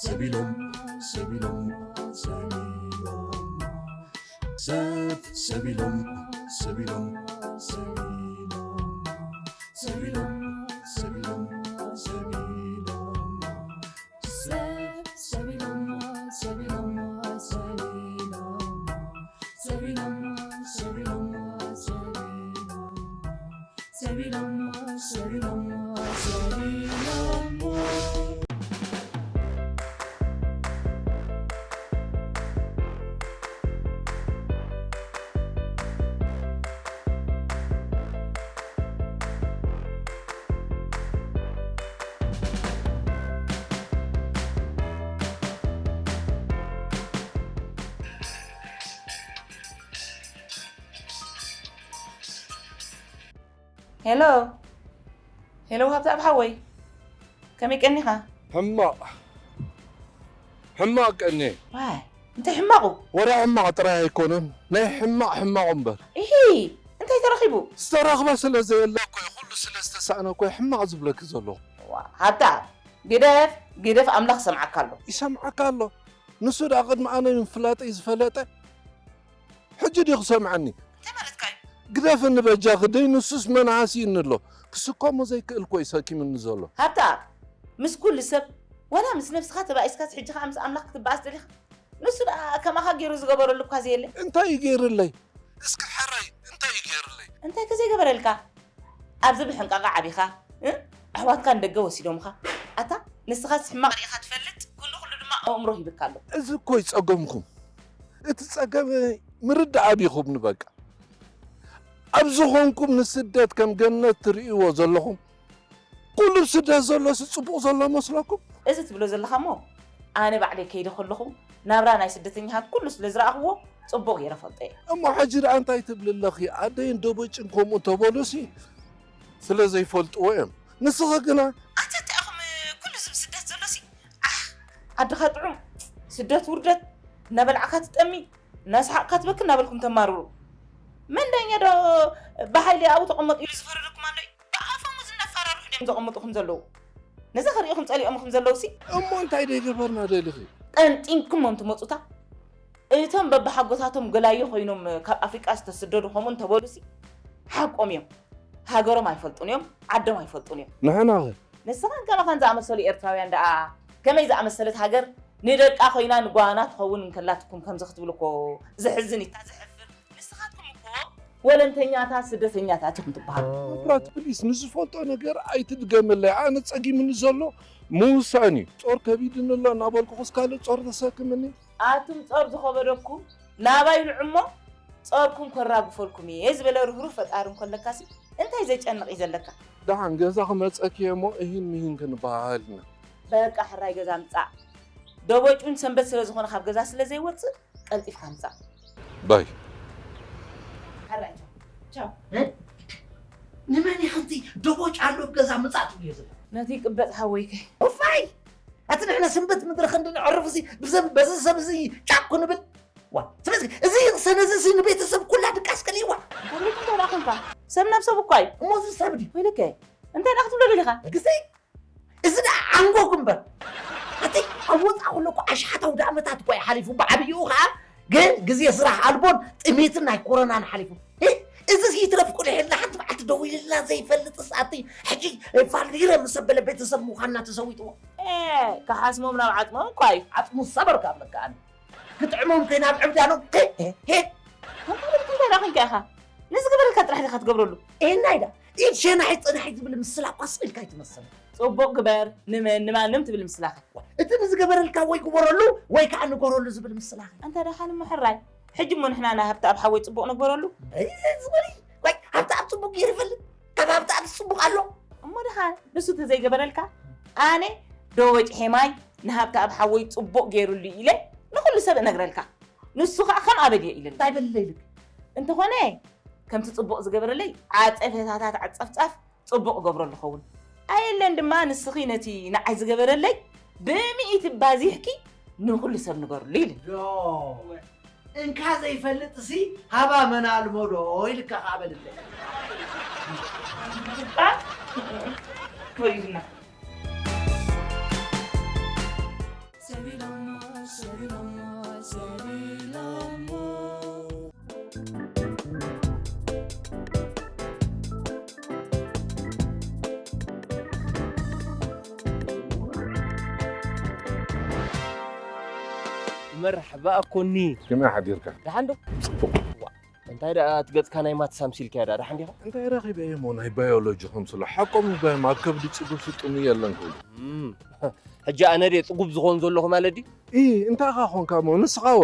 ሰቢሎም ሰቢሎም ሰቢሎም ሰብ ሰቢሎም ሰቢሎም ሰቢሎም ሰቢሎም ሰቢሎም ሰቢሎም ሰብ ሰቢሎም ሰቢሎም ሰቢሎም ሰቢሎም ሰቢሎም ሰቢሎም ሰቢሎም ሰቢሎም ሄሎ ሄሎ፣ ሃብተኣብ ሓወይ፣ ከመይ ቀኒኻ? ሕማቕ ሕማቕ ቀኒ። ዋይ፣ እንታይ ሕማቑ? ወረ ሕማቕ ጥራይ ኣይኮነን፣ ናይ ሕማቕ ሕማቑ እምበር። ኢሂ፣ እንታይ ተረኺቡ? ዝተረኽበ ስለ ዘየለ እኮ እዩ፣ ኩሉ ስለ ዝተሳእነ እኮ እዩ ሕማቕ ዝብለኪ ዘለኹ። ዋ፣ ሃብተኣብ፣ ግደፍ ግደፍ፣ ኣምላኽ ይሰምዓካ ኣሎ። ይሰምዓካ ኣሎ። ንሱ ደኣ ቅድሚ ኣነ ምፍላጠይ ዝፈለጠ፣ ሕጂ ድዩ ክሰምዓኒ? እንታይ ማለትካ እዩ? ግደፍኒ በጃኺ፣ ደይ ንሱስ መን ሃስይኒ ኣሎ? ክስከሞ ዘይክእል እኮ እዩ ሰኪምኒ ዘሎ። ሃብተኣብ፣ ምስ ኩሉ ሰብ፣ ዋላ ምስ ነብስኻ ተባኢስካስ ሕጂ ኸኣ ምስ ኣምላኽ ክትበኣስ ደሊኻ? ንሱ ደኣ ከማኻ ገይሩ ዝገበረሉ እኳ ዘየለ። እንታይ እዩ ገይሩለይ? እስኪ ሕራይ እንታይ እዩ ገይሩለይ? እንታይ ከ ዘይገበረልካ? ኣብዚ ብሕንቃቐ ዓቢኻ፣ እ? ኣሕዋትካ ንደገ ወሲዶምኻ። ኣታ ንስኻስ ሕማቕ ርኢኻ ትፈልጥ፣ ክንዲ ኩሉ ድማ ኣእምሮ ሂብካ ኣሎ። እዚ እኮ እዩ ጸገምኩም። እቲ ጸገም ምርዳእ ኣቢኹምኒ በቃ። ኣብ ዝኾንኩም ንስደት ከም ገነት ትርእይዎ ዘለኹም፣ ኩሉ ኣብ ስደት ዘሎሲ ጽቡቕ ዘሎ መስለኩም? እዚ ትብሎ ዘለኻ እሞ፣ ኣነ ባዕለይ ከይደ ከለኹ፣ ናብራ ናይ ስደተኛታት ኩሉ ስለ ዝረኣኽዎ፣ ጽቡቕ ገይረ ፈልጦ እየ። እሞ ሕጂ ደኣ እንታይ ትብሊ ኣለኺ? ኣደይን ደቦጭን ከምኡ እንተበሉሲ፣ ስለ ዘይፈልጥዎ እዮም። ንስኺ ግና ኣንተ እንታይ ኢኹም ኩሉ እዚ ስደት ዘሎሲ? ኣሕ፣ ዓድኻ ጥዑም፣ ስደት ውርደት፣ እናበላዕካ ትጠሚ፣ እናሰሓቕካ ትበኪ እናበልኩም ተማርሩ። መን ዳኛ ዶ ብሓይሊ ኣብኡ ተቐመጡ ኢሉ ዝፈረደኩም ኣሎ እዩ? ብኣፈሙዝ እናፈራርሑ ድዮም ዘቐምጡኹም ዘለዉ? ነዚ ክርእዩኹም ጸሊኦምኹም ዘለዉሲ? እሞ እንታይ ደይገበርና ደሊኺ? ጠንጢንኩሞም ትመጹታ? እቶም በብሓጎታቶም ገላዩ ኮይኖም ካብ ኣፍሪቃ ዝተሰደዱ ከምኡ እንተበሉሲ? ሓቆም እዮም። ሃገሮም ኣይፈልጡን እዮም፣ ዓዶም ኣይፈልጡን እዮም። ንሕናኸ? ንስኻን ከማኻን ዝኣመሰሉ ኤርትራውያን ደኣ ከመይ ዝኣመሰለት ሃገር ንደቃ ኮይና ንጓና ትኸውን እንከላትኩም ከምዚ ክትብሉ እኮ ዘሕዝን እዩ። እታ ዘሕፍር ንስኻትኩም እኮ ወለንተኛታት ስደተኛታት ኢኹም ትበሃሉ። መብራት ፕሊስ ንዝፈልጦ ነገር ኣይትድገመለይ። ኣነ ጸጊምኒ ዘሎ ምውሳን እዩ። ጾር ከቢድኒ ኣሎ እናበልኩ ክስ ካልእ ጾር ተሰክምኒ። ኣቱም ጾር ዝኸበደኩም ናባይ ንዑ እሞ ጾርኩም ከራግፈልኩም እየ ዝበለ ርህሩህ ፈጣሪ እንከለካሲ እንታይ ዘጨንቕ እዩ ዘለካ? ደሓን ገዛ ክመጸኪ እየ እሞ እሂን ምሂን ክንበሃሃል ኢና። በቃ ሕራይ ገዛ ምጻእ። ደቦጭ እውን ሰንበት ስለ ዝኾነ ካብ ገዛ ስለ ዘይወጽእ ቀልጢፍካ ምጻእ። ባይ። ሕራይ ቻው። ቻው። እ? ንመን ኢኺ እቲ ደቦጭ ኣሎ ኣብ ገዛ ምጻእ ትብልዮ ዘለኺ? ነቲ ቅበጽ ሓወይከ። እፋይ! ኣቲ ንሕና ሰንበት ምድሪ ክንዲ ነዕርፍሲ ብዘም-፣ በዚ ሰብ እዚ ጫኩ ንብል? ዋ፣ ስለዚ እዚ ሰነዚ እዚ ንቤተሰብ ኩላ ድቃስ ከልእዋ። ከመይ እንታይ ደኣ ኮንካ? ሰብ ናብ ሰብ እኳ እዩ። እሞ እዚ ሰብ ድዩ? ወይለከ፣ እንታይ ደኣ ክትብሎ ደሊኻ? ግዜ እዚ ደኣ ዓንጎግ እምበር። እቲ ኣብ ወጻኢ ከሎ እኮ ኣሽሓት ኣውደ ዓመታት እኮ እዩ ሓሊፉ፣ ብዓብይኡ ኸኣ ግን ግዜ ስራሕ ኣልቦን ጥሜትን ናይ ኮሮናን ሓሊፉ። እ፣ እዚ ይትረፍ ቁሊሕ ኢልና ሓንቲ መዓልቲ ደዊልልና ዘይፈልጥ ሰኣቲ ሕጂ ፋሊረ ምስ ኣበለ ቤተሰብ ምዃንና ተሰዊጥዎ። ኤ፣ ክሓስሞም ናብ ዓጽሞም እኳ እዩ። ዓጽሙ ሰበር ካብ ለካ ኣነ። ክጥዕሞም ከይና ኣብ ዕብዳኖም፣ ሄ፣ ሄ፣ ሄ። ኣንታ ልብቲ እንታይ ደኣ ኮንካ ኢኻ? ንዝገበረልካ ጥራሕ ዲኻ ትገብረሉ? ኤ፣ ናይ ዳ፣ ኢድ ሸናሒት ጸናሒት ዝብል ምስላ እኳ ስቕ ኢልካ ኣይትመስል። ጽቡቕ ግበር፣ ንመን፣ ንማንም ትብል ምስላኸ። እቲ ንዝገበረልካ ወይ ግበረሉ፣ ወይ ከኣ ንገረሉ ዝብል ምስላኸ። ኣንታ ደሓን እሞ ሕራይ፣ ሕጂ እሞ ንሕና ናይ ሃብተኣብ ሓወይ ጽቡቕ ንግበረሉ? ኣይ፣ ዝበሊ፣ ወይ ሃብተኣብ ጽቡቕ ገይሩ ይፈልጥ? ካብ ሃብተኣብ ጽቡቕ ኣሎ? እሞ ደሓን ንሱ ተዘይገበረልካ፣ ኣነ ዶ ወጭ ሄማይ ንሃብተኣብ ሓወይ ጽቡቕ ገይሩሉ ኢለ ንኹሉ ሰብ እነግረልካ። ንሱ ኸኣ ከም ኣበድየ ኢለኒ። እንታይ በለለይ ኢልክ? እንተኾነ፣ ከምቲ ጽቡቕ ዝገበረለይ ዓጸፌታታት ዓጸፍጻፍ ጽቡቕ እገብረሉ ኸውን። ኣየለን ድማ ንስኺ ነቲ ንዓይ ዝገበረለይ ብሚእቲ ባዚሕኪ ንኹሉ ሰብ ንገርሉ ኢለኒ። ዶ እንካ ዘይፈልጥሲ ሃባ መናልሞ ዶ ኢልካ ኸዓ በልለይ። አ? ወይድና። መርሓባ ኣኮኒ። ከመይ ሓዲርካ? ደሓን ዶ? ጽቡቕ። ዋ፣ እንታይ ደኣ እቲ ገጽካ ናይ ማትስ ኣምሲልካዮ ደኣ? ደሓን ዲኻ? እንታይ ረኺበ እየ እሞ ናይ ባዮሎጂ ከምስሎ? ሓቆም እባ እዮም ኣብ ከብዲ ጽጉብ ስጡም የለን ክብሉ። እም፣ ሕጂ ኣነ ድየ ጽጉብ ዝኾን ዘለኹ ማለት ድዩ? ኢ፣ እንታይ ኢኻ ኾንካ እሞ ንስኻ ወ?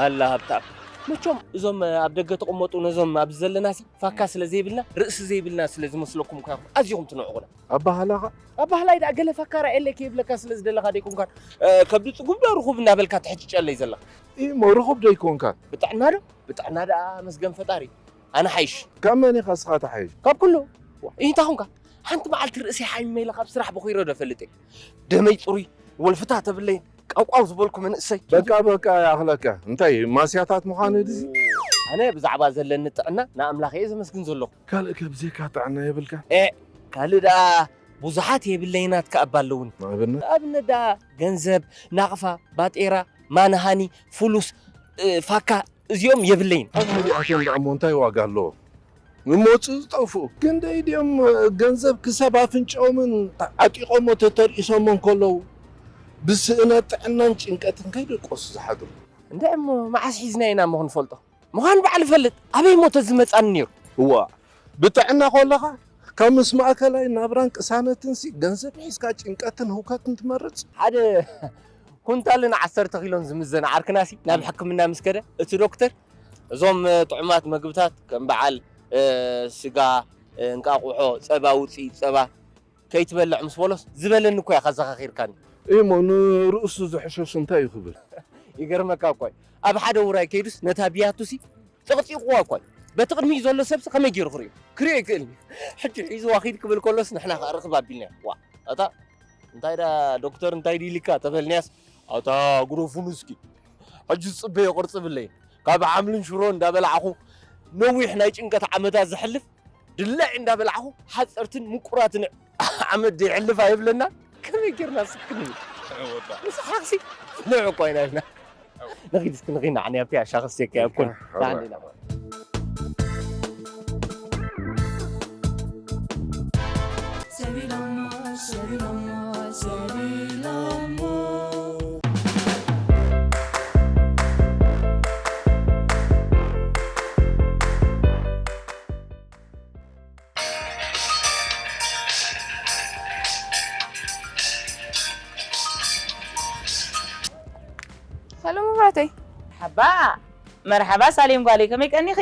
ኣላ ሃብታም። መቸም እዞም ኣብ ደገ ተቐመጡ ነዞም ኣብዚ ዘለናሲ ፋካ ስለ ዘይብልና፣ ርእሲ ዘይብልና ስለ ዝመስለኩም እኳ ኢኹም ኣዚኹም ትንዕቑና። ኣባህላኻ? ኣባህላይ ደኣ ገለ ፋካ ራእየለይ ከይብለካ ስለ ዝደለኻ ደይኮንካን፣ እ፣ ከብዲ ጽጉብ ዶ ርኹብ እናበልካ ትሕጭጨለይ ዘለኻ? ኢ፣ እሞ ርኹብ ደይኮንካ? ብጥዕና ዶ? ብጥዕና ደኣ መስገን ፈጣሪ። ኣነ ሓይሽ። ካብ መን ኢኻ እስኻ ትሓይሽ? ካብ ኩሉ። ዋ፣ እንታይ ኾንካ? ሓንቲ መዓልቲ ርእሰይ ሓሚመ ኢለ ካብ ስራሕ በኺረ ዶ እፈልጥ እየ? ደመይ ጽሩይ፣ ወልፍታት የብለይን፣ ቃውቃው ዝበልኩ መንእሰይ። በቃ፣ በቃ፣ ይኣኽለካ። እንታይ፣ ማስያታት ምዃኑ ድዚ? ኣነ ብዛዕባ ዘለኒ ጥዕና ንኣምላኽ እየ ዘመስግን ዘለኹ። ካልእ ከ ብዘይካ ጥዕና የብልካ? ኤ፣ ካልእ ደኣ ብዙሓት የብለይን ናትካ እባ ኣለዉኒ። ንኣብነት? ንኣብነት ደኣ ገንዘብ፣ ናቕፋ፣ ባጤራ፣ ማንሃኒ፣ ፍሉስ፣ እ፣ ፋካ፣ እዚኦም የብለይን። ኣብ ሀዲኣቶም ደኣ እሞ እንታይ ዋጋ ኣለዎ? ንመፁ ዝጠፍኡ ክንደይ ድዮም ገንዘብ ክሳብ ኣፍንጭኦምን ዓጢቖሞ ተተርኢሶሞ እንከለዉ ብስእነት ጥዕናን ጭንቀትን ከይደቆሱ ዝሓድሩ? እንድዒ እሞ መዓስ ሒዝና ኢና እሞ ክንፈልጦ? ምዃን በዓል እፈልጥ ኣበይ እሞ ተዝመፃኒ ነይሩ? እዋ ብጥዕና ከለኻ ካብ ምስ ማእከላይ ናብራን ቅሳነትን ሲ ገንዘብ ሒዝካ ጭንቀትን ህውከትን ትመርፅ? ሓደ ኩንታልን ዓሰርተ ኪሎን ዝምዘን ዓርክናሲ ናብ ሕክምና ምስ ከደ እቲ ዶክተር እዞም ጥዑማት መግብታት ከም በዓል ስጋ፣ እንቃቑሖ፣ ጸባ፣ ውጽኢት ጸባ ከይትበልዕ ምስ በሎስ ዝበለኒ እኮ ኢኻ ኣዘኻኺርካኒ። እሞ ንርእሱ ዝሕሸሽ እንታይ እዩ ክብል? ይገርመካ እኮ እዩ። ኣብ ሓደ ውራይ ከይዱስ ነታ ብያቱሲ ጸቕጢቑዋ እኮ እዩ። በቲ ቅድሚኡ ዘሎ ሰብሲ ከመይ ገይሩ ክርእዮ? ክርእዮ ኣይክእልን እዩ። ሕጂ ሒዝዋ ኺድ ክብል ከሎስ ንሕና ከኣ ርኽብ ኣቢልናዮ። ዋ፣ ኣታ እንታይ ደኣ ዶክተር እንታይ ድዩ ኢልካ ተበልንያስ፣ ኣታ ግደፉኒ እስኪ። ሕጂ ዝጽበዮ ቅርጺ የብለይን። ካብ ሓምልን ሽሮ እንዳበላዕኹ ነዊሕ ናይ ጭንቀት ዓመታት ዘሕልፍ ድላዕ እንዳበላዕኹ ሓጸርትን ምቁራትን ዓመት ደይሕልፍ ኣይብለና። ከመይ ጌርና ስክን ንብል? ንስሓቅሲ ብልዕ እኮ ኢና ኢልና። ንኺድ እስኪ ንኺድ ንዓኒ ኣብቲ ኣሻኽስቲ እኮ ኣይኮን። ኣሃ። ዳን ኢላ ማለት። ሰቢሎሞ፣ ሰቢሎሞ፣ ሰቢሎሞ። ሄሎ መብራተይ። ሓባ፣ መርሓባ ሳሌም ጓለይ፣ ከመይ ቀኒኺ?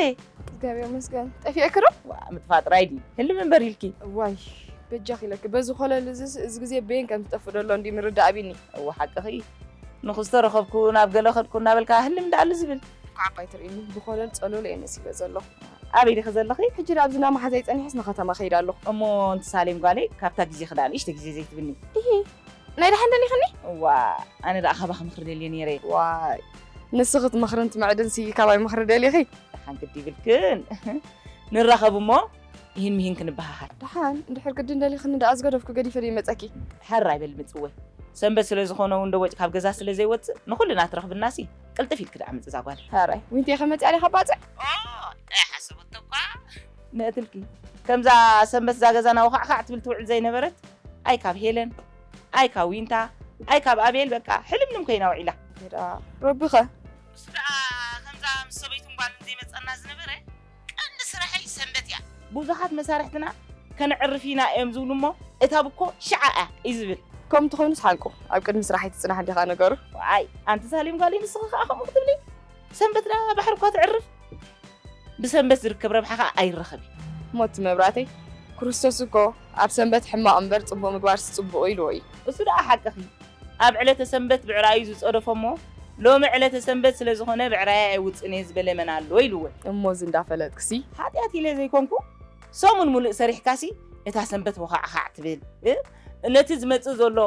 እግዚኣብሔር ይመስገን። ጠፊእኪ ዶ? ዋ፣ ምጥፋእ ጥራይ ድዩ? ህልም እምበር ኢልኪ። እዋይ፣ በጃኺ ኢለኪ። በዚ ኮለል እዚስ፣ እዚ ግዜ በየን ከም ትጠፍእ ደሎ እንዲ ምርዳእ ኣቢኒ። እወ፣ ሓቅኺ። ንኹስ ተረኸብኩ፣ ናብ ገለ ከድኩ እናበልካ ህልም እንዳኣሉ ዝብል። እኳ ዓባይ ትርእይኒ፣ ብኮለል ጸሎሎ እየ መሲለ ዘለኹ። ኣበይ ዲኺ ዘለኺ? ሕጂ ደኣ ኣብዚ ናብ መሓዛይ ጸኒሐስ ንኸተማ ከይድ ኣለኹ። እሞ እንቲ ሳሌም ጓለይ፣ ካብታ ግዜ ክዳን፣ እሽተ ግዜ ዘይትብኒ። እሂ፣ ናይ ደሓን ደሊኽኒ? እዋ፣ ኣነ ደኣ ካባኺ ምኽሪ ደልየ ነይረ። ዋይ፣ ንስኺ ትመኽርን ትምዕድንሲ ካባይ ምኽሪ ደሊኺ? ደሓን ግዲ ይብልክን። ንራኸብ እሞ፣ ይህን ምሂን ክንበሃሃል። ደሓን፣ እንድሕር ግድን ደሊኽኒ ደኣ ዝገደፍኩ ገዲፈ ደይመጸኪ። ሕራይ በሊ ምጽወይ። ሰንበት ስለ ዝኾነ እውን ዶ ወጭ ካብ ገዛ ስለ ዘይወጽእ፣ ንኹልና ትረኽብናሲ፣ ቅልጥፍ ኢልኪ ደኣ ምጽእ እዛ ጓል። ሕራይ፣ ዊንቴ ከመጽኣ ዲኻ ባጽዕ? ኦ፣ ኣይሓሰበቶ እኳ። ንእትልኪ፣ ከምዛ ሰንበት እዛ ገዛና ወኻዕኻዕ ትብል ትውዕል ዘይነበረት፣ ኣይ ካብ ሄለን፣ ኣይ ካብ ዊንታ፣ ኣይ ካብ ኣቤል፣ በቃ ሕልምልም ኮይና ውዒላ። ደኣ፣ ረቢ ኸ? ንሱ ደኣ ከምዛ ምስ ሰበይቱን ጓልን ዘይመጸና ዝነበረ፣ ቀንዲ ስራሐይ ሰንበት እያ። ብዙሓት መሳርሕትና ከነዕርፍ ኢና እዮም ዝብሉ እሞ፣ እታ ብኮ ሽዓ እያ እዩ ዝብል። ከምኡ እንተኾይኑስ ሓቁ፣ ኣብ ቅድሚ ስራሕ ኣይትጽናሕን ዲኻ ነገሩ? ዋይ፣ ኣንቲ ሳሌም ጓለይ ንስኺ ከኣ ከምኡ ክትብሊ? ሰንበት ደኣ ባሕሪ እኳ ትዕርፍ። ብሰንበት ዝርከብ ረብሓ ከኣ ኣይረኸብን። ሞቲ መብራተይ፣ ክርስቶስ እኮ ኣብ ሰንበት ሕማቕ እምበር ጽቡቕ ምግባርስ ጽቡቕ ኢልዎ እዩ። እሱ ደኣ ሓቅኺ። ኣብ ዕለተ ሰንበት ብዕራዩ ዝጸደፎ እሞ፣ ሎሚ ዕለተ ሰንበት ስለ ዝኾነ ብዕራይ ኣይውጽእን እየ ዝበለ መን ኣሎ ኢልዎ። እሞ እዚ እንዳፈለጥክሲ? ሓጢኣት ኢለ ዘይኮንኩ፣ ሰሙን ሙሉእ ሰሪሕካሲ እታ ሰንበት ወኻዕኻዕ ትብል፣ እ? ነቲ ዝመጽእ ዘሎ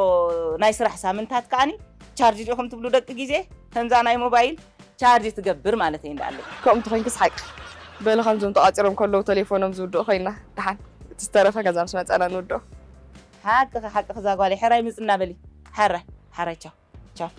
ናይ ስራሕ ሳምንታት ከኣኒ ቻርጅ ዲኹም ትብሉ ደቂ ግዜ፣ ከምዛ ናይ ሞባይል ቻርጅ ትገብር ማለተይ እንዳኣለይ። ከምኡ እንተኾይንክስ ሓቂ። በሊ ከምዞም ተቋጺሮም ከለዉ ተሌፎኖም ዝውድኡ ኮይንና። ደሓን እቲ ዝተረፈ ገዛ ምስ መጸና ንውድኦ። ሓቅኺ፣ ሓቅኺ እዛ ጓለይ። ሕራይ ምጽና በሊ። ሕራይ፣ ሕራይ፣ ቻው፣ ቻው።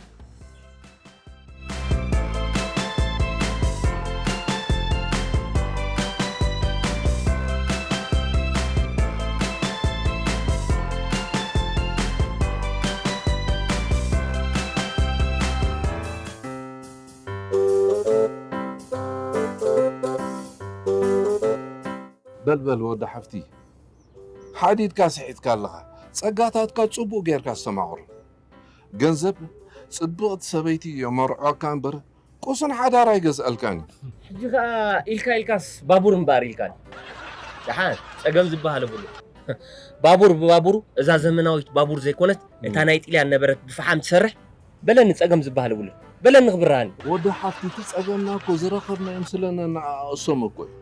በልበል ወዲ ሓፍቲ፣ ሓዲድካ ስሒትካ ኣለኻ። ጸጋታትካ ጽቡቕ ጌርካ ኣስተማቕሮ። ገንዘብ ጽብቕቲ ሰበይቲ የመርዖካ እምበር ቁሱን ሓዳር ኣይገዝኣልካን እዩ። ሕጂ ከኣ ኢልካ ኢልካስ ባቡር እምበኣር ኢልካኒ። ደሓን ጸገም ዝበሃል የብሉ። ባቡር ብባቡሩ፣ እዛ ዘመናዊት ባቡር ዘይኮነት እታ ናይ ጥልያን ነበረት ብፈሓም ትሰርሕ፣ በለኒ ጸገም ዝበሃል የብሉ። በለኒ ክብርሃኒ። ወዲ ሓፍቲ፣ እቲ ጸገምና እኮ ዝረኸብናዮም ስለ ነነኣእሶም እኮ እዩ።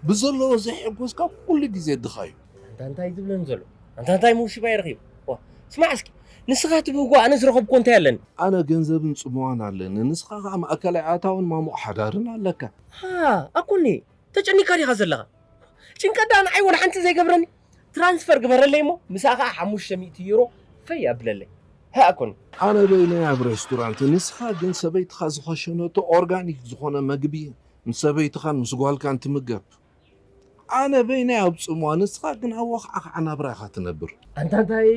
ብዘለዎ ዘይሕጎስካ ኩሉ ግዜ ድኻ እዩ። ኣንታ እንታይ እዩ ዝብለኒ ዘሎ? ኣንታ እንታይ መውሽባይ ረኺቡ? ዋ፣ ስማዕ እስኪ፣ ንስኻ ትብህጎ ኣነ ዝረኸብኮ እንታይ ኣለኒ? ኣነ ገንዘብን ጽምዋን ኣለኒ፣ ንስኻ ከኣ ማእከላይ ኣታውን ማሙቕ ሓዳርን ኣለካ። ሃ፣ ኣኮኒ፣ ተጨኒካ ዲኻ ዘለኻ? ጭንቀት ደኣ ንዓይ ወላ ሓንቲ ዘይገብረኒ? ትራንስፈር ግበረለይ እሞ ምሳኻ ሓሙሽተ ሚእቲ ዩሮ ፈይ ኣብለለይ። ሃ ኣኮኒ። ኣነ በይነይ ኣብ ሬስቶራንት፣ ንስኻ ግን ሰበይትኻ ዝኸሸነቶ ኦርጋኒክ ዝኾነ መግቢ ምስ ሰበይትኻን ምስ ጓልካን ትምገብ። ኣነ በይነይ ኣብ ጽምዋ፣ ንስኻ ግን ኣብ ወኽዓኽዓ ናብራ ኢኻ ትነብር። ኣንታ እንታይ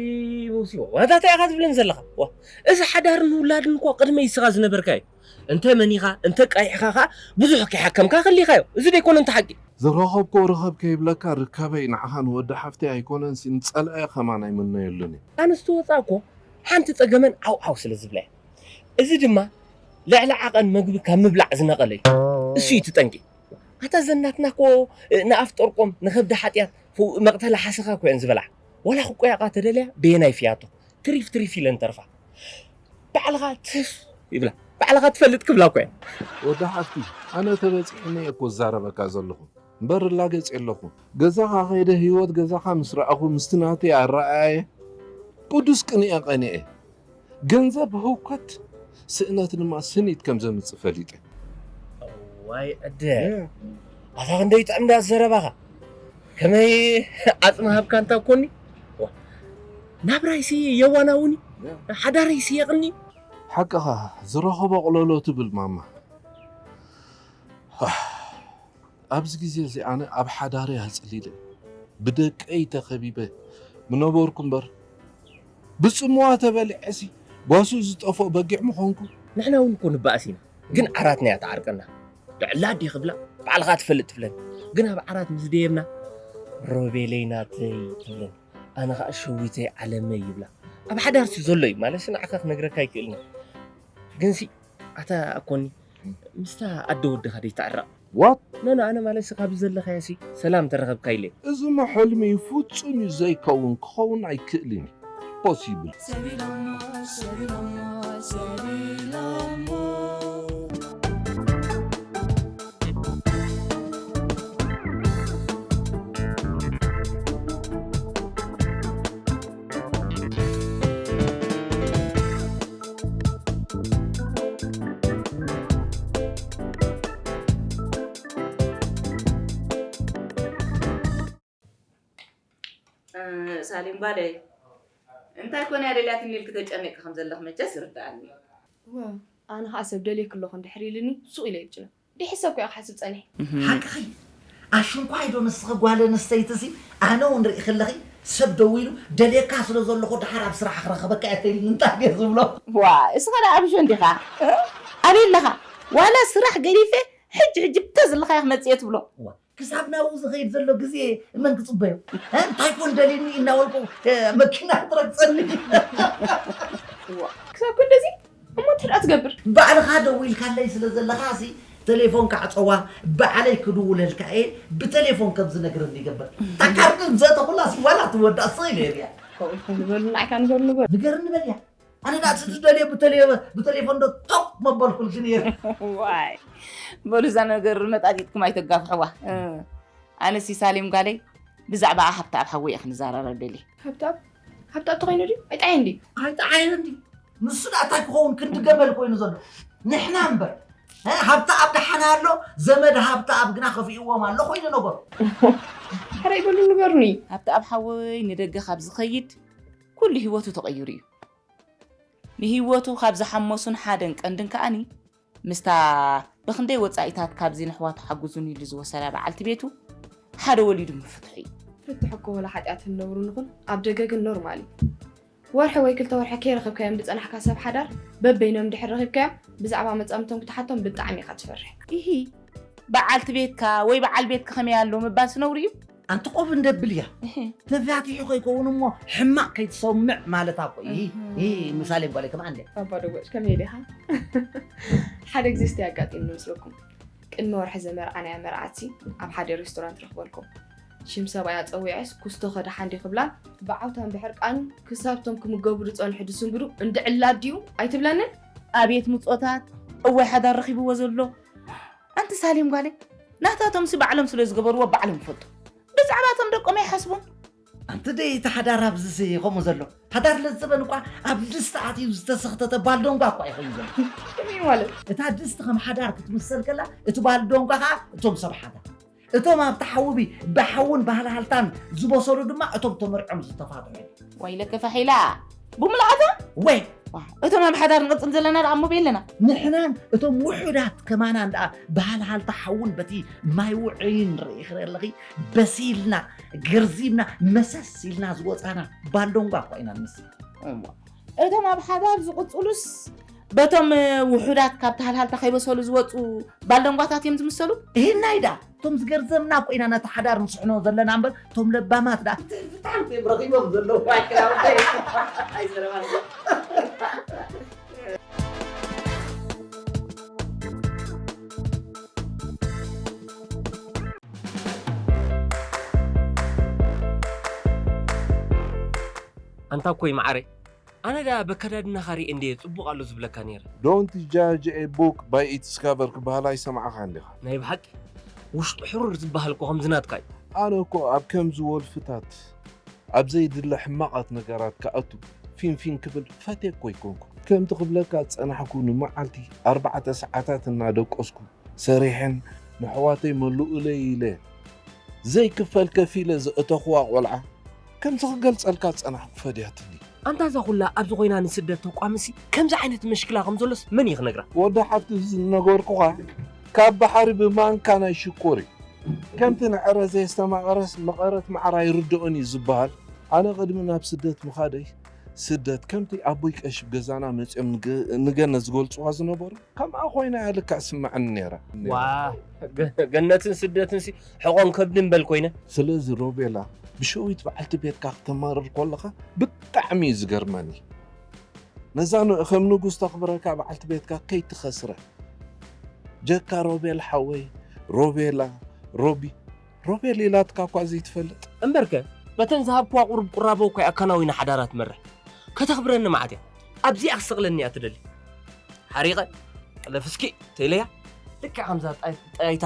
መውሲቦ? ዋላ እንታይ ኢኻ ትብለኒ ዘለኻ? ዋ፣ እዚ ሓዳርን ውላድን እኮ ቅድመይ ንስኻ ዝነበርካ እዩ። እንተ መኒኻ፣ እንተ ቃይሕኻ ኸኣ ብዙሕ ከይሓከምካ ከሊኻዮ። እዚ ደይኮነ እንተ ሓቂ? ዝረኸብኮ ርኸብ ከይብለካ ርከበይ ንዓኻን ወዲ ሓፍተይ ኣይኮነንሲ ንጸላኢ ከማን ኣይምነየሉን እየ። ኣነስ ትወጻ እኮ ሓንቲ ጸገመን ዓው ዓው ስለ ዝብላ እየ። እዚ ድማ ልዕሊ ዓቐን መግቢ ካብ ምብላዕ ዝነቐለ እዩ። እሱ እዩ እቲ ጠንቂ። ኣታ ዘን ናትና እኮ ንኣፍጠርቆም ንኸብዲ ሓጢኣት መቕተሊ ሓሰኻ እኮ እየን ዝበልዓ። ዋላ ክቆያቓ ተደልያ በየናይ ፍያቶ ትሪፍ ትሪፍ ኢለን ተርፋ። ባዕልኻ ትፍ ይብላ። ባዕልኻ ትፈልጥ ክብላ እኮ እየን። ወዲ ሓፍቲ ኣነ ተበጺሕኒ እየ እኮ ዝዛረበካ ዘለኹ እምበር እላገጽ የለኹ። ገዛኻ ከይደ ህይወት ገዛኻ ምስ ረኣኹ ምስቲ ናተይ ኣረኣእየ ቅዱስ ቅንኤ ቀኒኤ። ገንዘብ ህውከት፣ ስእነት ድማ ስኒት ከም ዘምጽእ ፈሊጠ። ዋይ ዕደ፣ ኣታ ክንደይ ጥዕም ዳኣ ዘረባኻ። ከመይ ዓጽሚ ሃብካ እንታ ኮኒ? ናብራይሲ የዋናውኒ፣ ሓዳረይሲ የቕኒ። ሓቅኻ፣ ዝረኸቦ ኣቕለሎ ትብል ማማ። ኣብዚ ግዜ እዚ ኣነ ኣብ ሓዳረይ ኣጽሊለ፣ ብደቀይ ተኸቢበ ምነበርኩ እምበር፣ ብጽምዋ ተበሊዐሲ ጓሱ ዝጠፍኦ በጊዕ ምኾንኩ። ንሕና እውን እኮ ንበኣስ ኢና፣ ግን ዓራትና እያ ትዓርቀና። ልዕላ ኣዴ ክብላ ባዕልኻ ትፈልጥ ትብለኒ፣ ግን ኣብ ዓራት ምስ ደየብና ሮቤለይ ናተይ ትብለኒ፣ ኣነ ኸኣ ሸዊተይ ዓለመይ ይብላ። ኣብ ሓዳርሲ ዘሎ እዩ ማለትሲ ንዓኻ ክነግረካ ኣይክእልን እየ። ግንሲ ኣታ ኣኮኒ ምስታ ኣደ ወድኻ ደይትዕረቕ። What? ኖ ኖ ኣነ ማለትሲ ካብዚ ዘለኻዮሲ ሰላም ተረኸብካ ኢለ። እዚሞ ሕልሚ እዩ፣ ፍጹም እዩ ዘይከውን፣ ክኸውን ኣይክእልን እዩ። Possible። ሳሊም ጓለይ፣ እንታይ ኮን እያ ደልያትኒ ኢልኪ ተጨኒቕኪ ከም ዘለኺ መቸስ ይርድኣኒ እዩ። እወ፣ ኣነ ኸዓ ሰብ ደልየኪ ኣለኹ እንድሕር ኢሉኒ ሱቕ ኢለ እየ ዝጭነቕ። ደይ ሕሰብኩ እየ ክሓስብ ጸኒሐ። ሓቅኺ። ኣሽንኳይ ዶ ንስኺ ጓል ኣንስተይቲ ሲ ኣነ እውን ርኢ ከለኺ ሰብ ደዊሉ ደልየካ ስለ ዘለኹ ደሓር ኣብ ስራሕ ክረኸበካ እየ ተይሉኒ እንታይ ድየ ዝብሎ? ዋእ እስኻ ደኣ ኣብሾ እንዲኻ ኣበይ ኣለኻ? ዋላ ስራሕ ገዲፈ ሕጂ ሕጂ ብታ ዘለኻዮ ክመጽእ እየ ትብሎ። ክሳብ ናብኡ ዝኸይድ ዘሎ ግዜ መን ክጽበዮ? እንታይ ኮን ደልዩኒ እናበልኩ መኪና ክትረግጸኒ። ክሳብ ክንደዚ እሞ እንታይ ደኣ ትገብር? ባዕልኻ ደዊልካለይ ስለ ዘለኻ ሲ ተሌፎን ካዕጸዋ ባዕለይ ክድውለልካ እየ ብተሌፎን ከም ዝነግረኒ ይገብር። እታ ካርዲ ምስ ኣእተኹላ ሲ ዋላ ትወዳእ ስቕ ኢለ እየ ሪኣ። ከምኡ ኢልኩም ንበሉ ንዓይካ ንገሩ ንበሉ። ንገርኒ በልያ። ኣነ ደኣ እቲ ዝደልዮ ብተሌ- ብተሌፎን ዶ ቶቕ መበልኩልኪ ነይረ። ዋይ በሉ እዛ ነገር መጣጢጥኩም ኣይተጋፍሕዋ። ኣነሲ ሳሌም ጓለይ ብዛዕባ ሃብተኣብ ሓወይ እየ ክንዘራረብ ደልየ። ሃብተኣብ ሃብተኣብ ተኾይኑ ድዩ ኣይጠዓየን ድዩ? ኣይጠዓየን ድዩ? ንሱ ደኣ እንታይ ክኸውን ክንዲ ገመል ኮይኑ ዘሎ ንሕና እምበር። ሃብተኣብ ደሓን ኣሎ ዘመድ ሃብተኣብ ግና ከፊእዎም ኣሎ ኮይኑ ነገሩ። ሕራይ በሉ ንገሩኒ። ሃብተኣብ ሓወይ ንደገ ካብ ዝኸይድ ኩሉ ህይወቱ ተቐይሩ እዩ። ንህይወቱ ካብ ዝሓመሱን ሓደን ቀንድን ከኣኒ ምስታ ብኽንደይ ወጻኢታት ካብዚ ንሕዋቱ ሓግዙኒ ኢሉ ዝወሰዳ በዓልቲ ቤቱ ሓደ ወሊዱ ምፍትሑ እዩ። ፍትሕ እኮ ወላ ሓጢኣት ንነብሩ ንኹን ኣብ ደገ ግን ኖርማል እዩ። ወርሒ ወይ ክልተ ወርሒ ከይረኸብካዮም ዝጸናሕካ ሰብ ሓዳር በበይኖም እንድሕር ረኺብካዮም ብዛዕባ መጻምቶም ክትሓቶም ብጣዕሚ ኢኻ ትፈርሕ። ኢሂ በዓልቲ ቤትካ ወይ በዓል ቤትካ ከመይ ኣሎ ምባልሲ ነውሪ እዩ። ኣንቲ ቆብ እንደብል እያ። ተፋቲሑ ከይከውን እሞ ሕማቕ ከይትሰምዕ ማለት ኣኮ። ይህ ይህ ምሳሌ ጓለ ከማ እንደ ኣባ ደጎጭ ከመይ ዲኻ? ሓደ ግዜ እስቲ ኣጋጢምኒ ምስለኩም። ቅድሚ ወርሒ ዘመርዓናያ መርዓትሲ ኣብ ሓደ ሬስቶራንት ረኽበልኩም። ሽም ሰብኣያ ጸዊዐስ ኩስቶ ከድሓ እንዲ ክብላ ብዓውታን ብሕርቃን ክሳብቶም ክምገቡ ዝጸንሑ ድስንግዱ እንድዕላ ድዩ ኣይትብለንን? ኣቤት ምጾታት፣ እዋይ ሓዳር ረኺብዎ ዘሎ። ኣንቲ ሳሌም ጓለይ፣ ናታቶምሲ ባዕሎም ስለ ዝገበርዎ ባዕሎም ይፈልጡ። ብዛዕባቶም ደቆም ኣይሓስቡን። ኣንቲ ደይ እቲ ሓዳር ኣብዚሲ ከምኡ ዘሎ። ሓዳር ለዘበን እኳ ኣብ ድስቲ ኣትዩ ዝተሰኽተተ ባልዶንጓ እኳ ይኸውን ዘሎ። ከመይ ማለት? እታ ድስቲ ከም ሓዳር ክትምሰል ከላ፣ እቲ ባልዶንጓ ኸዓ እቶም ሰብ ሓዳር። እቶም ኣብቲ ሓዊ ብሓውን ባህልሃልታን ዝበሰሉ ድማ እቶም ተመርዖም ዝተፋትሑ እዮም። ወይለከ ፋሒላ፣ ብሙሉዓታ? ወይ! ዋ፣ እቶም ኣብ ሓዳር ንቕጽል ዘለና ደኣ እሞ ቤለና። ንሕናን እቶም ውሑዳት ከማናን ደኣ ባህልሃልታ ሓውን በቲ ማይ ውዑይን ርኢኺ ኣለኺ በሲልና፣ ገርዚብና፣ መሰስ ኢልና ዝወጻና ባልዶንጓ እኳ ኢና ንመስል። እሞ፣ እቶም ኣብ ሓዳር ዝቕጽሉስ በቶም ውሑዳት ካብቲ ሃልሃልታ ከይበሰሉ ዝወጹ ባልደንጓታት እዮም ዝምሰሉ? እህናይ ደኣ፣ እቶም ዝገርዘምና እኮ ኢና ነቲ ሓዳር ንስሕኖ ዘለና እምበር፣ እቶም ለባማት ደኣ ትርፍታን እዮም ረኺቦም ዘለዉ። ኣይ ክዳውንተይ፣ ኣይዘረባን። ኣንታ እኮይ መዓረይ፣ ኣነ ደኣ በከዳድናኻ ሪኤ እንድየ ጽቡቕ ኣሎ ዝብለካ ነይረ። Don't judge a book by its cover ክበሃል ኣይሰማዕኻን ዲኻ? ናይ ብሓቂ ውሽጡ ሕሩር ዝበሃል እኮ ከምዚ ናትካ እዩ። ኣነ እኮ ኣብ ከምዚ ወልፍታት፣ ኣብ ዘይድለ ሕማቓት ነገራት ክኣቱ ፊንፊን ክብል ፈትየ እኮ ኣይኮንኩን። ከምቲ ክብለካ ዝጸናሕኩ ንመዓልቲ ኣርባዕተ ሰዓታት እናደቀስኩ ሰሪሐን ንሕዋተይ መልኡለይ ኢለ ዘይክፈል ከፊለ ዘእተኽዋ ቆልዓ ከምዚ ክገልጸልካ ዝጸናሕኩ ፈድያትኒ። ኣንታ እዛ ኩላ ኣብዚ ኮይና ንስደት ተቋምሲ ከምዚ ዓይነት መሽክላ ከም ዘሎስ መን እዩ ክነግራ? ወዲ ሓፍቲ እዚ ዝነገርኩኻ ካብ ባሕሪ ብማንካ ናይ ሽኮር እዩ። ከምቲ ንዕረ ዘየስተማቐረስ መቐረት ማዕረ ኣይርድኦን እዩ ዝበሃል። ኣነ ቅድሚ ናብ ስደት ምኻደይ ስደት ከምቲ ኣቦይ ቀሺ ገዛና መጺኦም ንገ-፣ ንገነት ዝገልጽዋ ዝነበሩ ከምኣ ኮይና እያ ልክዕ ስምዓኒ ነይራ። ዋ፣ ገ-፣ ገነትን ስደትንሲ ሕቖን ከብድን በል ኮይነ። ስለዚ ሮቤላ፣ ብሸዊት በዓልቲ ቤትካ ክተማርር ከለኻ ብጣዕሚ እዩ ዝገርመኒ። ነዛ ን-፣ ከም ንጉስ ተኽብረካ በዓልቲ ቤትካ ከይትኸስረ። ጀካ ሮቤል ሓወይ፣ ሮቤላ፣ ሮቢ፣ ሮቤል ኢላትካ እኳ ዘይትፈልጥ። እምበርከ፣ በተን ዝሃብክዋ ቁሩብ ቁራቦ እኳ ኣከናዊና ሓዳራ ትመርሕ። ከተኽብረኒ መዓት እያ። ኣብዚኣ ክሰቕለኒ እያ ትደሊ። ሓሪቐ፣ ጠለፍ እስኪ፣ ተኢለያ። ልክዕ ከምዛ ጣይ-፣ ጣይታ